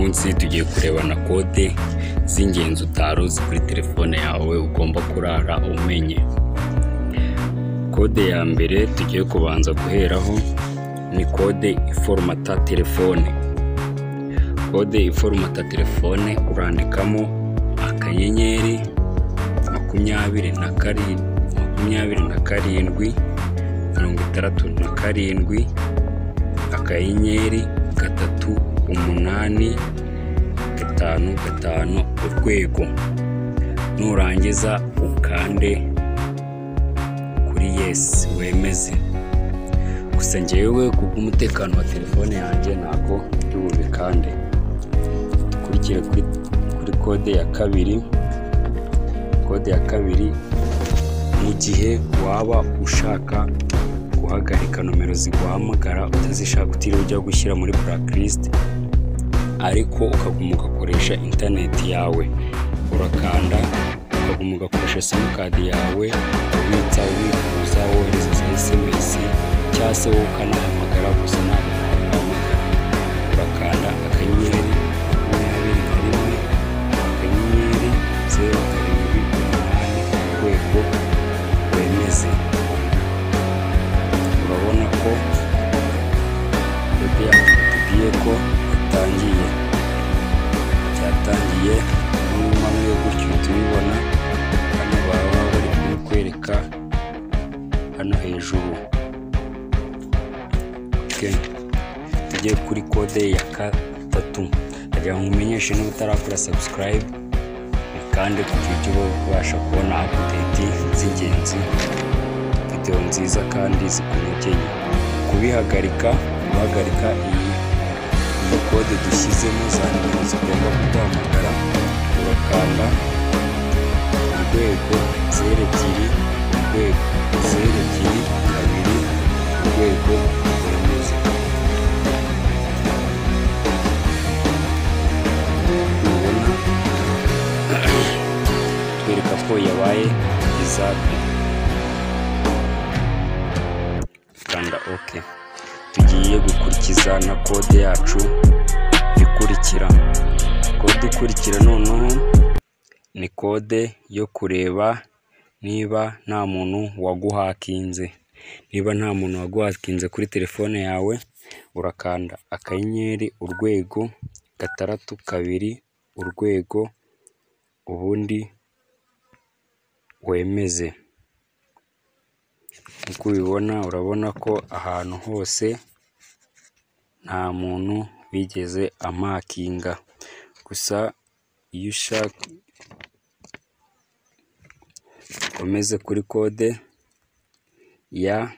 Munsi tugiye kurebana kode z'ingenzi utari uzi kuri telefone yawe ugomba kurara umenye. Kode ya mbere tugiye kubanza guheraho ni kode iforomata telefone. Kode iforomata telefone urandikamo akanyenyeri 27 67 akanyenyeri 3 8 5 5 urwego. Nurangiza ukande kuri yes wemeze. Gusa njyewe kubw'umutekano wa telefone yanjye ntabwo bikande. Dukurikire kuri kode ya kabiri. Kode ya kabiri, mu gihe waba ushaka guhagarika nomero ziguhamagara utazishaka utiriwe ujya gushyira muri blacklist, ariko ukaguma ugakoresha interineti yawe, urakanda ukaguma ugakoresha simukadi yawe, ubitsa, ubikuza, wohereza za SMS cyangwa se wowe ukanahamagara, gusa ntabwo wahamagara. Urakanda akanyenyeri 21 akanyenyeri 0 7 8 urwego wemeze. Urabona ko kode yacu batubwiye ko yatangiye, cyatangiye n'umanuye gutyo tubibona hano, baba bari kubikwereka hano hejuru. Okay. Tujye kuri kode ya gatatu. Ndagira ngo nkumenyeshe niba utarakora subscribe kandi kugira ujye ubasha kubona update z'ingenzi, video nziza kandi zikunogeye. Kubihagarika, guhagarika iyi kode dushyizemo za nimero zigomba kuduhamagara, urakanda urwego 0 2 urwego 0 2 2 urwego wemeze. Ubona twereka ko yabaye izabwe. Kanda OK. Tugiye gukurikiza na kode yacu ikurikira. Kode ikurikira noneho ni kode yo kureba niba nta muntu waguhakinze. Niba nta muntu waguhakinze kuri telefone yawe, urakanda akanyenyeri urwego 6 2 urwego ubundi wemeze. Uko ubibona urabona ko ahantu hose nta muntu wigeze amakinga. Gusa iyo ushaka ukomeze kuri kode ya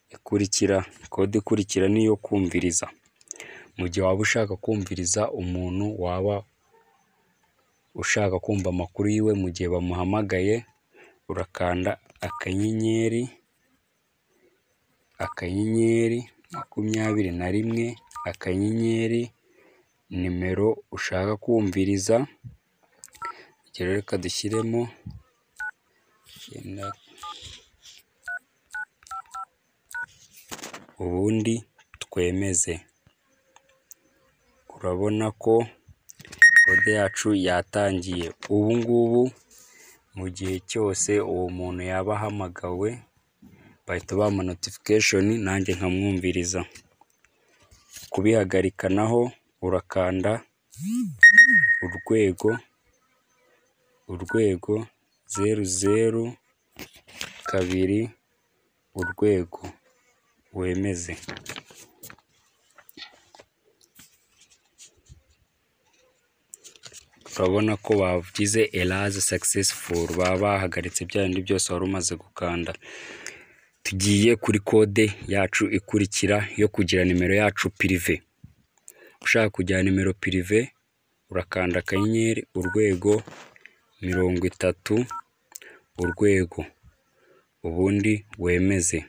ikurikira. Kode ikurikira niyo kumviriza. Mu gihe waba ushaka kumviriza umuntu waba ushaka kumva amakuru yiwe mu gihe bamuhamagaye, urakanda akanyenyeri akanyenyeri 21 akanyenyeri nimero ushaka kumviriza. Reka dushyiremo ubundi twemeze. Urabona ko kode yacu yatangiye. Ubu ngubu mu gihe cyose uwo muntu yaba ahamagawe bahita bampa notification nanjye nkamwumviriza. Kubihagarika naho urakanda urwego urwego 0 0 2 urwego wemeze. Urabona ko bagize erase successful, baba bahagaritse bya bindi byose wari umaze gukanda. Tugiye kuri kode yacu ikurikira yo kugira nimero yacu prive. Ushaka kugira nimero prive urakanda akanyenyeri urwego 30 urwego ubundi wemeze.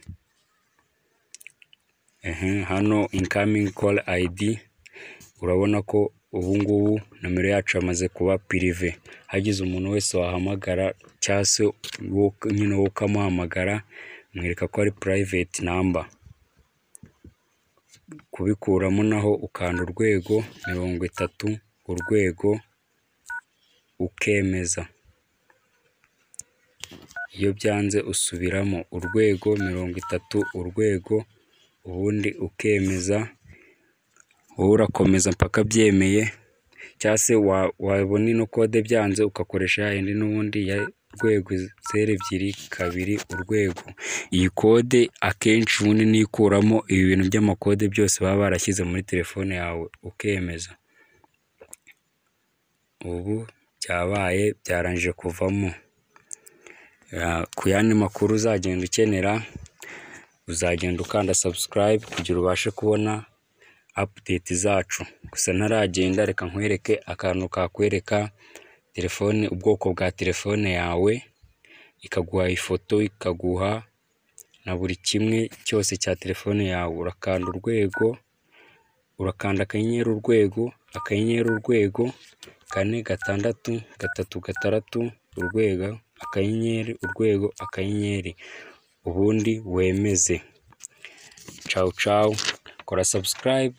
Hano incoming call ID urabona ko ubu ngubu nomero yacu yamaze kuba prive. Hagize umuntu wese wahamagara cyangwa se nyine wowe ukamuhamagara, mwereka ko ari private number. Kubikuramo naho ukanda urwego 30 urwego ukemeza. Iyo byanze usubiramo urwego 30 urwego ubundi ukemeza, wowe urakomeza mpaka byemeye, cyangwa se wabona ino kode byanze ugakoresha ya yindi n'ubundi ya urwego 0 2 2 urwego. Iyi kode akenshi ubundi niyo ikuramo ibi bintu by'amakode byose baba barashyize muri telefone yawe, ukemeza. Ubu byabaye byarangije kuvamo. Ku yandi makuru uzagenda ukenera, uzagenda ukanda subscribe kugira ubashe kubona update zacu. Gusa ntaragenda reka nkwereke akantu kakwereka telefone, ubwoko bwa telefone yawe, ikaguha ifoto, ikaguha na buri kimwe cyose cya telefone yawe. Urakanda urwego, urakanda akanyenyeri urwego, akanyenyeri urwego, 4 6 3 6 urwego, akanyenyeri urwego, akanyenyeri, ubundi wemeze. Cawu cawu, kora subscribe.